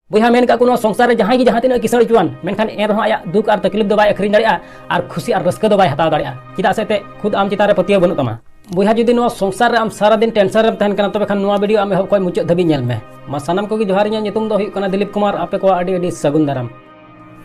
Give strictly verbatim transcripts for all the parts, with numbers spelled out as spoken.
ᱵᱚᱭᱦᱟ, ᱢᱮᱱ ᱠᱟᱜ ᱠᱚ, ᱱᱚᱣᱟ ᱥᱚᱝᱥᱟᱨ ᱨᱮ ᱡᱟᱦᱟᱸᱭ ᱜᱮ ᱡᱟᱦᱟᱸ ᱛᱤᱱᱟᱹᱜ ᱠᱤᱥᱟᱹᱬ ᱦᱚᱪᱚᱣᱟᱱ, ᱢᱮᱱᱠᱷᱟᱱ ᱮᱱ ᱨᱮᱦᱚᱸ ᱟᱭᱟᱜ ᱫᱩᱠ ᱟᱨ ᱛᱟᱠᱞᱤᱯ ᱫᱚ ᱵᱟᱭ ᱟᱹᱠᱷᱨᱤᱧ ᱫᱟᱲᱮᱭᱟᱜᱼᱟ ᱟᱨ ᱠᱷᱩᱥᱤ ᱟᱨ ᱨᱟᱹᱥᱠᱟᱹ ᱫᱚ ᱵᱟᱭ ᱦᱟᱛᱟᱣ ᱫᱟᱲᱮᱭᱟᱜᱼᱟ᱾ ᱪᱮᱫᱟᱜ ᱥᱮ ᱮᱱᱛᱮᱫ ᱠᱷᱩᱫ ᱟᱢ ᱪᱮᱛᱟᱱ ᱨᱮ ᱯᱟᱹᱛᱭᱟᱹᱣ ᱵᱟᱹᱱᱩᱜ ᱛᱟᱢᱟ᱾ ᱵᱚᱭᱦᱟ, ᱡᱩᱫᱤ ᱱᱚᱣᱟ ᱥᱚᱝᱥᱟᱨ ᱨᱮ ᱟᱢ ᱥᱟᱨᱟ ᱫᱤᱱ ᱴᱮᱱᱥᱚᱱ ᱨᱮᱢ ᱛᱟᱦᱮᱱ ᱠᱟᱱᱟ, ᱛᱚᱵᱮ ᱠᱷᱟᱱ ᱱᱚᱣᱟ ᱵᱷᱤᱰᱤᱭᱳ ᱟᱢ ᱮᱦᱚᱵ ᱠᱷᱚᱱ ᱢᱩᱪᱟᱹᱫ ᱫᱷᱟᱹᱵᱤᱡ ᱧᱮᱞ ᱢᱮ᱾ ᱢᱟ ᱥᱟᱱᱟᱢ ᱠᱚᱜᱮ ᱡᱚᱦᱟᱨ, ᱤᱧᱟᱹᱜ ᱧᱩᱛᱩᱢ ᱫᱚ ᱦᱩᱭᱩᱜ ᱠᱟᱱᱟ ᱫᱤᱞᱤᱯ ᱠᱩᱢᱟᱨ, ᱟᱯᱮ ᱠᱚᱣᱟᱜ ᱟᱹᱰᱤ ᱟᱹᱰᱤ ᱥᱟᱹᱜᱩᱱ ᱫᱟᱨᱟᱢ᱾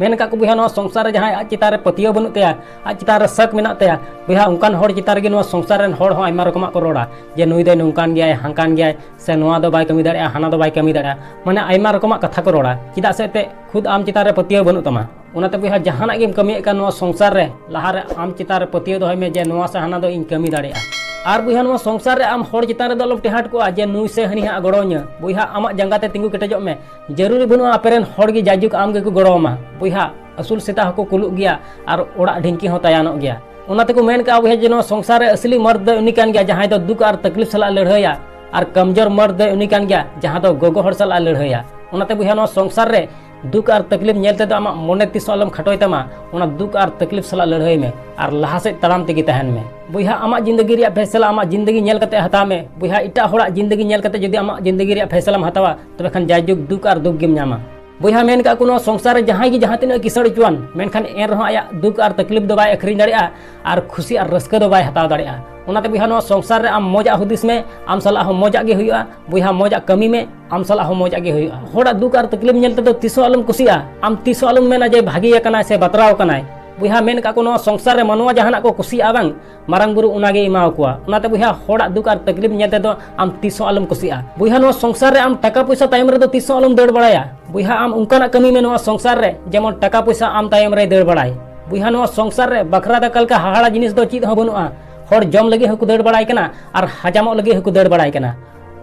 ᱢᱮᱱ ᱟᱠᱟᱫ ᱠᱚ ᱵᱚᱭᱦᱟ, ᱱᱚᱣᱟ ᱥᱚᱝᱥᱟᱨ ᱨᱮ ᱡᱟᱦᱟᱸᱭ ᱟᱡ ᱪᱮᱛᱟᱱ ᱨᱮ ᱯᱟᱹᱛᱭᱟᱹᱣ ᱵᱟᱹᱱᱩᱜ ᱛᱟᱭᱟ, ᱟᱡ ᱪᱮᱛᱟᱱ ᱨᱮ ᱥᱟᱹᱠ ᱢᱮᱱᱟᱜ ᱛᱟᱭᱟ, ᱵᱚᱭᱦᱟ, ᱚᱱᱠᱟᱱ ᱦᱚᱲ ᱪᱮᱛᱟᱱ ᱨᱮᱜᱮ ᱱᱚᱣᱟ ᱥᱚᱝᱥᱟᱨ ᱨᱮᱱ ᱦᱚᱲ ᱦᱚᱸ ᱟᱭᱢᱟ ᱨᱚᱠᱚᱢᱟᱜ ᱠᱚ ᱨᱚᱲᱟ, ᱡᱮ ᱱᱩᱭ ᱫᱚᱭ ᱱᱚᱝᱠᱟᱱ ᱜᱮᱭᱟᱭ, ᱦᱟᱝᱠᱟᱱ ᱜᱮᱭᱟᱭ, ᱥᱮ ᱱᱚᱣᱟ ᱫᱚ ᱵᱟᱭ ᱠᱟᱹᱢᱤ ᱫᱟᱲᱮᱭᱟᱜᱼᱟ, ᱦᱟᱱᱟ ᱫᱚ ᱵᱟᱭ ᱠᱟᱹᱢᱤ ᱫᱟᱲᱮᱭᱟᱜᱼᱟ, ᱢᱟᱱᱮ ᱟᱭᱢᱟ ᱨᱚᱠᱚᱢᱟᱜ ᱠᱟᱛᱷᱟ ᱠᱚ ᱨᱚᱲᱟ᱾ ᱪᱮᱫᱟᱜ ᱥᱮ ᱮᱱᱛᱮᱫ ᱠᱷᱩᱫ ᱟᱢ ᱪᱮᱛᱟᱱ ᱨᱮ ᱯᱟᱹᱛᱭᱟᱹᱣ ᱵᱟᱹᱱᱩᱜ ᱛᱟᱢᱟ᱾ ᱚᱱᱟᱛᱮ ᱵᱚᱭᱦᱟ, ᱡᱟᱦᱟᱱᱟᱜ ᱜᱮᱢ ᱠᱟᱹᱢᱤᱭᱮᱫ ᱠᱟᱱ ᱱᱚᱣᱟ ᱥᱚᱝᱥᱟᱨ ᱨᱮ, ᱞᱟᱦᱟᱨᱮ ᱟᱢ ᱪᱮᱛᱟᱱ ᱨᱮ ᱯᱟᱹᱛᱭᱟᱹᱣ ᱫᱚᱦᱚᱭ ᱢᱮ ᱡᱮ ᱱᱚᱣᱟ ᱥᱮ ᱦᱟᱱᱟ ᱫᱚ ᱤᱧ ᱠᱟᱹᱢᱤ ᱫᱟᱲᱮᱭᱟᱜᱼᱟ᱾ ᱟᱨ ᱵᱚᱭᱦᱟ, ᱱᱚᱣᱟ ᱥᱚᱝᱥᱟᱨ ᱨᱮ ᱟᱢ ᱦᱚᱲ ᱪᱮᱛᱟᱱ ᱨᱮᱫᱚ ᱟᱞᱚᱢ ᱴᱮᱦᱟᱴ ᱠᱚᱜᱼᱟ ᱡᱮ ᱱᱩᱭ ᱥᱮ ᱦᱟᱹᱱᱤ ᱦᱟᱸᱜ ᱜᱚᱲᱚᱣᱟᱹᱧᱟ᱾ ᱵᱚᱭᱦᱟ, ᱟᱢᱟᱜ ᱡᱟᱸᱜᱟ ᱛᱮ ᱛᱤᱸᱜᱩ ᱠᱮᱴᱮᱡᱚᱜ ᱢᱮ᱾ ᱡᱟᱹᱨᱩᱨᱤ ᱵᱟᱹᱱᱩᱜᱼᱟ ᱟᱯᱮᱨᱮᱱ ᱦᱚᱲ ᱜᱮ ᱡᱟᱭᱡᱩᱜᱽ ᱟᱢ ᱜᱮᱠᱚ ᱜᱚᱲᱚ ᱟᱢᱟ᱾ ᱵᱚᱭᱦᱟ, ᱟᱹᱥᱩᱞ ᱥᱮᱛᱟ ᱦᱚᱸᱠᱚ ᱠᱩᱞᱩᱜ ᱜᱮᱭᱟ ᱟᱨ ᱚᱲᱟᱜ ᱰᱷᱤᱝᱠᱤ ᱦᱚᱸ ᱛᱟᱭᱟᱱᱚᱜ ᱜᱮᱭᱟ᱾ ᱚᱱᱟ ᱛᱮᱠᱚ ᱢᱮᱱ ᱠᱟᱜᱼᱟ ᱵᱚᱭᱦᱟ, ᱡᱮ ᱱᱚᱣᱟ ᱥᱚᱝᱥᱟᱨ ᱨᱮ ᱟᱹᱥᱞᱤ ᱢᱟᱨᱫ ᱫᱚ ᱩᱱᱤ ᱠᱟᱱ ᱜᱮᱭᱟ ᱡᱟᱦᱟᱸᱭ ᱫᱚ ᱫᱩᱠ ᱟᱨ ᱛᱟᱠᱞᱤᱯ ᱥᱟᱞᱟᱜ ᱞᱟᱹᱲᱦᱟᱹᱭᱟ, ᱟᱨ ᱠᱟᱢᱡᱳᱨ ᱢᱟᱨᱫ ᱫᱚ ᱩᱱᱤ ᱠᱟᱱ ᱜᱮᱭᱟ ᱡᱟᱦᱟᱸ ᱫᱚ ᱜᱚᱜᱚ ᱦᱚᱲ ᱥᱟᱞᱟᱜ ᱞᱟᱹᱲᱦᱟᱹᱭᱟ᱾ ᱚᱱᱟᱛᱮ ᱵᱚᱭᱦᱟ, ᱱᱚᱣᱟ ᱥᱚᱝᱥᱟᱨ ᱨᱮ ᱫᱩᱠ ᱟᱨ ᱛᱟᱠᱞᱤᱯ ᱧᱮᱞ ᱛᱮᱫᱚ ᱟᱢᱟᱜ ᱢᱚᱱᱮ ᱛᱤᱥ ᱦᱚᱸ ᱟᱞᱚᱢ ᱠᱷᱟᱴᱚᱭ ᱛᱟᱢᱟ᱾ ᱚᱱᱟ ᱫᱩᱠ ᱟᱨ ᱛᱟᱠᱞᱤᱯ ᱥᱟᱞᱟᱜ ᱞᱟᱹᱲᱦᱟᱹᱭ ᱢᱮ ᱟᱨ ᱞᱟᱦᱟ ᱥᱮᱫ ᱛᱟᱲᱟᱢ ᱛᱮᱜᱮ ᱛᱟᱦᱮᱱ ᱢᱮ᱾ ᱵᱚᱭᱦᱟ, ᱟᱢᱟᱜ ᱡᱤᱱᱫᱟᱹᱜᱤ ᱨᱮᱭᱟᱜ ᱯᱷᱮᱥᱞᱟ ᱟᱢᱟᱜ ᱡᱤᱱᱫᱟᱹᱜᱤ ᱧᱮᱞ ᱠᱟᱛᱮ ᱦᱟᱛᱟᱣ ᱢᱮ᱾ ᱵᱚᱭᱦᱟ, ᱮᱴᱟᱜ ᱦᱚᱲᱟᱜ ᱡᱤᱱᱫᱟᱹᱜᱤ ᱧᱮᱞ ᱠᱟᱛᱮ ᱡᱩᱫᱤ ᱟᱢᱟᱜ ᱡᱤᱱᱫᱟᱹᱜᱤ ᱨᱮᱭᱟᱜ ᱯᱷᱮᱥᱞᱟᱢ ᱦᱟᱛᱟᱣᱟ, ᱛᱚᱵᱮ ᱠᱷᱟᱱ ᱡᱟᱭᱡᱩᱜᱽ ᱫᱩᱠ ᱟᱨ ᱫᱩᱠ ᱜᱮᱢ ᱧᱟᱢᱟ᱾ ᱵᱚᱭᱦᱟ, ᱢᱮᱱ ᱠᱟᱜ ᱠᱚ, ᱱᱚᱣᱟ ᱥᱚᱝᱥᱟᱨ ᱨᱮ ᱡᱟᱦᱟᱸᱭ ᱜᱮ ᱡᱟᱦᱟᱸ ᱛᱤᱱᱟᱹᱜ ᱠᱤᱥᱟᱹᱬ ᱦᱚᱪᱚᱣᱟᱱ, ᱢᱮᱱᱠᱷᱟᱱ ᱮᱱ ᱨᱮᱦᱚᱸ ᱟᱭᱟᱜ ᱫᱩᱠ ᱟᱨ ᱛᱟᱠᱞᱤᱯ ᱫᱚ ᱵᱟᱭ ᱟᱹᱠᱷᱨᱤᱧ ᱫᱟᱲᱮᱭᱟᱜᱼᱟ ᱟᱨ ᱠᱷᱩᱥᱤ ᱟᱨ ᱨᱟᱹᱥᱠᱟᱹ ᱫᱚ ᱵᱟᱭ ᱦᱟᱛᱟᱣ ᱫᱟᱲᱮᱭᱟᱜᱼᱟ᱾ ᱚᱱᱟᱛᱮ ᱵᱚᱭᱦᱟ, ᱱᱚᱣᱟ ᱥᱚᱝᱥᱟᱨ ᱨᱮ ᱟᱢ ᱢᱚᱡᱟᱜ ᱦᱩᱫᱤᱥ ᱢᱮ, ᱟᱢ ᱥᱟᱞᱟᱜ ᱦᱚᱸ ᱢᱚᱡᱟᱜ ᱜᱮ ᱦᱩᱭᱩᱜᱼᱟ᱾ ᱵᱚᱭᱦᱟ, ᱢᱚᱡᱟᱜ ᱠᱟᱹᱢᱤ ᱢᱮ, ᱟᱢ ᱥᱟᱞᱟᱜ ᱦᱚᱸ ᱢᱚᱡᱟᱜ ᱜᱮ ᱦᱩᱭᱩᱜᱼᱟ᱾ ᱦᱚᱲᱟᱜ ᱫᱩᱠ ᱟᱨ ᱛᱟᱠᱞᱤᱯ ᱧᱮᱞ ᱛᱮᱫᱚ ᱛᱤᱥ ᱦᱚᱸ ᱟᱞᱚᱢ ᱠᱩᱥᱤᱜᱼᱟ᱾ ᱟᱢ ᱛᱤᱥ ᱦᱚᱸ ᱟᱞᱚᱢ ᱢᱮᱱᱟ ᱡᱮ ᱵᱷᱟᱜᱮ ᱟᱠᱟᱱᱟᱭ ᱥᱮ ᱵᱟᱛᱨᱟᱣ ᱟᱠᱟᱱᱟᱭ᱾ ᱵᱚᱭᱦᱟ, ᱢᱮᱱ ᱠᱟᱜ ᱠᱚ, ᱱᱚᱣᱟ ᱥᱚᱝᱥᱟᱨ ᱨᱮ ᱢᱟᱱᱣᱟ ᱡᱟᱦᱟᱱᱟᱜ ᱠᱚ ᱠᱩᱥᱤᱭᱟᱜᱼᱟ ᱵᱟᱝ, ᱢᱟᱨᱟᱝ ᱵᱩᱨᱩ ᱚᱱᱟᱜᱮ ᱮᱢᱟᱣ ᱠᱚᱣᱟ᱾ ᱚᱱᱟᱛᱮ ᱵᱚᱭᱦᱟ, ᱦᱚᱲᱟᱜ ᱫᱩᱠ ᱟᱨ ᱛᱟᱠᱞᱤᱯ ᱧᱮᱞ ᱛᱮᱫᱚ ᱟᱢ ᱛᱤᱥ ᱦᱚᱸ ᱟᱞᱚᱢ ᱠᱩᱥᱤᱜᱼᱟ᱾ ᱵᱚᱭᱦᱟ, ᱱᱚᱣᱟ ᱥᱚᱝᱥᱟᱨ ᱨᱮ ᱟᱢ ᱴᱟᱠᱟ ᱯᱚᱭᱥᱟ ᱛᱟᱭᱚᱢ ᱨᱮᱫᱚ ᱛᱤᱥ ᱦᱚᱸ ᱟᱞᱚᱢ ᱫᱟᱹᱲ ᱵᱟᱲᱟᱭᱟ᱾ ᱵᱚᱭᱦᱟ, ᱟᱢ ᱚᱱᱠᱟᱱᱟᱜ ᱠᱟᱹᱢᱤ ᱢᱮ ᱱᱚᱣᱟ ᱥᱚᱝᱥᱟᱨ ᱨᱮ, ᱡᱮᱢᱚᱱ ᱴᱟᱠᱟ ᱯᱚᱭᱥᱟ ᱟᱢ ᱛᱟᱭᱚᱢ ᱨᱮᱭ ᱫᱟᱹᱲ ᱵᱟᱲᱟᱭ᱾ ᱵᱚᱭᱦᱟ, ᱱᱚᱣᱟ ᱥᱚᱝᱥᱟᱨ ᱨᱮ ᱵᱟᱠᱷᱨᱟ ᱫᱟᱠᱟ ᱞᱮᱠᱟ ᱦᱟᱦᱟᱲᱟ ᱡᱤᱱᱤᱥ ᱫᱚ ᱪᱮᱫ ᱦᱚᱸ ᱵᱟᱹᱱᱩᱜᱼᱟ᱾ ᱦᱚᱲ ᱡᱚᱢ ᱞᱟᱹᱜᱤᱫ ᱦᱚᱸᱠᱚ ᱫᱟᱹᱲ ᱵᱟᱲᱟᱭ ᱠᱟᱱᱟ ᱟᱨ ᱦᱟᱡᱟᱢᱚᱜ ᱞᱟᱹᱜᱤᱫ ᱦᱚᱸᱠᱚ ᱫᱟᱹᱲ ᱵᱟᱲᱟᱭ ᱠᱟᱱᱟ᱾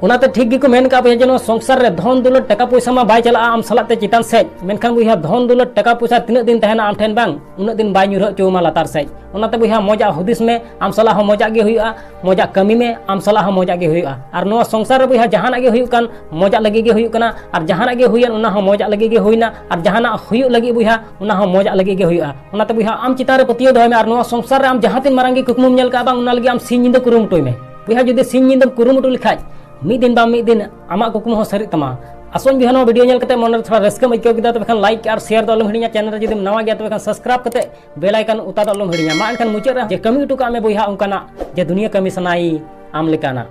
ᱚᱱᱟᱛᱮ ᱴᱷᱤᱠ ᱜᱮᱠᱚ ᱢᱮᱱ ᱠᱟᱜᱼᱟ ᱵᱚᱭᱦᱟ, ᱡᱮ ᱱᱚᱣᱟ ᱥᱚᱝᱥᱟᱨ ᱨᱮ ᱫᱷᱚᱱ ᱫᱩᱞᱟᱹᱲ ᱴᱟᱠᱟ ᱯᱚᱭᱥᱟ ᱢᱟ ᱵᱟᱭ ᱪᱟᱞᱟᱜᱼᱟ ᱟᱢ ᱥᱟᱞᱟᱜ ᱛᱮ ᱪᱮᱛᱟᱱ ᱥᱮᱫ, ᱢᱮᱱᱠᱷᱟᱱ ᱵᱚᱭᱦᱟ, ᱫᱷᱚᱱ ᱫᱩᱞᱟᱹᱲ ᱴᱟᱠᱟ ᱯᱚᱭᱥᱟ ᱛᱤᱱᱟᱹᱜ ᱫᱤᱱ ᱛᱟᱦᱮᱱᱟ ᱟᱢ ᱴᱷᱮᱱ ᱵᱟᱝ, ᱩᱱᱟᱹᱜ ᱫᱤᱱ ᱵᱟᱭ ᱧᱩᱨᱦᱟᱹ ᱦᱚᱪᱚ ᱟᱢᱟ ᱞᱟᱛᱟᱨ ᱥᱮᱫ᱾ ᱚᱱᱟᱛᱮ ᱵᱚᱭᱦᱟ, ᱢᱚᱡᱟᱜ ᱦᱩᱫᱤᱥ ᱢᱮ, ᱟᱢ ᱥᱟᱞᱟᱜ ᱦᱚᱸ ᱢᱚᱡᱟᱜ ᱜᱮ ᱦᱩᱭᱩᱜᱼᱟ, ᱢᱚᱡᱟᱜ ᱠᱟᱹᱢᱤ ᱢᱮ, ᱟᱢ ᱥᱟᱞᱟᱜ ᱦᱚᱸ ᱢᱚᱡᱟᱜ ᱜᱮ ᱦᱩᱭᱩᱜᱼᱟ᱾ ᱟᱨ ᱱᱚᱣᱟ ᱥᱚᱝᱥᱟᱨ ᱨᱮ ᱵᱚᱭᱦᱟ, ᱡᱟᱦᱟᱱᱟᱜ ᱜᱮ ᱦᱩᱭᱩᱜ ᱠᱟᱱ, ᱢᱚᱡᱟᱜ ᱞᱟᱹᱜᱤᱫ ᱜᱮ ᱦᱩᱭᱩᱜ ᱠᱟᱱᱟ, ᱟᱨ ᱡᱟᱦᱟᱱᱟᱜ ᱜᱮ ᱦᱩᱭᱮᱱ, ᱚᱱᱟ ᱦᱚᱸ ᱢᱚᱡᱟᱜ ᱞᱟᱹᱜᱤᱫ ᱜᱮ ᱦᱩᱭᱱᱟ, ᱟᱨ ᱡᱟᱦᱟᱱᱟᱜ ᱦᱩᱭᱩᱜ ᱞᱟᱹᱜᱤᱫ ᱵᱚᱭᱦᱟ, ᱚᱱᱟ ᱦᱚᱸ ᱢᱚᱡᱟᱜ ᱞᱟᱹᱜᱤᱫ ᱜᱮ ᱦᱩᱭᱩᱜᱼᱟ᱾ ᱚᱱᱟᱛᱮ ᱵᱚᱭᱦᱟ, ᱟᱢ ᱪᱮᱛᱟᱱ ᱨᱮ ᱯᱟᱹᱛᱭᱟᱹᱣ ᱫᱚᱦᱚᱭ ᱢᱮ, ᱟᱨ ᱱᱚᱣᱟ ᱥᱚᱝᱥᱟᱨ ᱨᱮ ᱟᱢ ᱡᱟᱦᱟᱸ ᱛᱤᱱ ᱢᱟᱨᱟᱝ ᱜᱮ ᱠᱩᱠᱢᱩᱢ ᱧᱮᱞ ᱠᱟᱜᱼᱟ ᱵᱟᱝ, ᱚᱱᱟ ᱞᱟᱹᱜᱤᱫ ᱟᱢ ᱥᱤᱧ ᱧᱤᱫᱟᱹ ᱠᱩᱨᱩᱢᱩᱴᱩᱭ ᱢᱮ᱾ ᱵᱚᱭᱦᱟ, ᱡᱩᱫᱤ ᱥᱤᱧ ᱧᱤᱫᱟᱹᱢ ᱠᱩᱨᱩᱢᱩᱴᱩ ᱞᱮᱠᱷᱟᱡ, ᱢᱤᱫ ᱫᱤᱱ ᱵᱟᱝ ᱢᱤᱫ ᱫᱤᱱ ᱟᱢᱟᱜ ᱠᱩᱠᱢᱩ ᱦᱚᱸ ᱥᱟᱹᱨᱤᱜ ᱛᱟᱢᱟ᱾ ᱟᱥᱚᱧ ᱵᱚᱭᱦᱟ, ᱱᱚᱣᱟ ᱵᱷᱤᱰᱤᱭᱳ ᱧᱮᱞ ᱠᱟᱛᱮ ᱢᱚᱱᱮ ᱨᱮ ᱛᱷᱚᱲᱟ ᱨᱟᱹᱥᱠᱟᱹᱢ ᱟᱹᱭᱠᱟᱹᱣ ᱠᱮᱫᱟ, ᱛᱚᱵᱮ ᱠᱷᱟᱱ ᱞᱟᱭᱤᱠ ᱟᱨ ᱥᱮᱭᱟᱨ ᱫᱚ ᱟᱞᱚᱢ ᱦᱤᱲᱤᱧᱟ᱾ ᱪᱮᱱᱮᱞ ᱨᱮ ᱡᱩᱫᱤᱢ ᱱᱟᱣᱟ ᱜᱮᱭᱟ, ᱛᱚᱵᱮ ᱠᱷᱟᱱ ᱥᱟᱵᱥᱠᱨᱟᱭᱤᱵ ᱠᱟᱛᱮ ᱵᱮᱞ ᱟᱭᱠᱚᱱ ᱚᱛᱟ ᱫᱚ ᱟᱞᱚᱢ ᱦᱤᱲᱤᱧᱟ᱾ ᱢᱟ ᱮᱱᱠᱷᱟᱱ ᱢᱩᱪᱟᱹᱫ ᱨᱮ ᱡᱮ ᱠᱟᱹᱢᱤ ᱦᱚᱴᱚ ᱠᱟᱜ ᱢᱮ ᱵᱚᱭᱦᱟ ᱚᱱᱠᱟᱱᱟᱜ ᱡᱮ ᱫᱩᱱᱤᱭᱟᱹ ᱠᱟᱹᱢᱤ ᱥᱟᱱᱟᱭ ᱟᱢ ᱞᱮᱠᱟᱱᱟᱜ᱾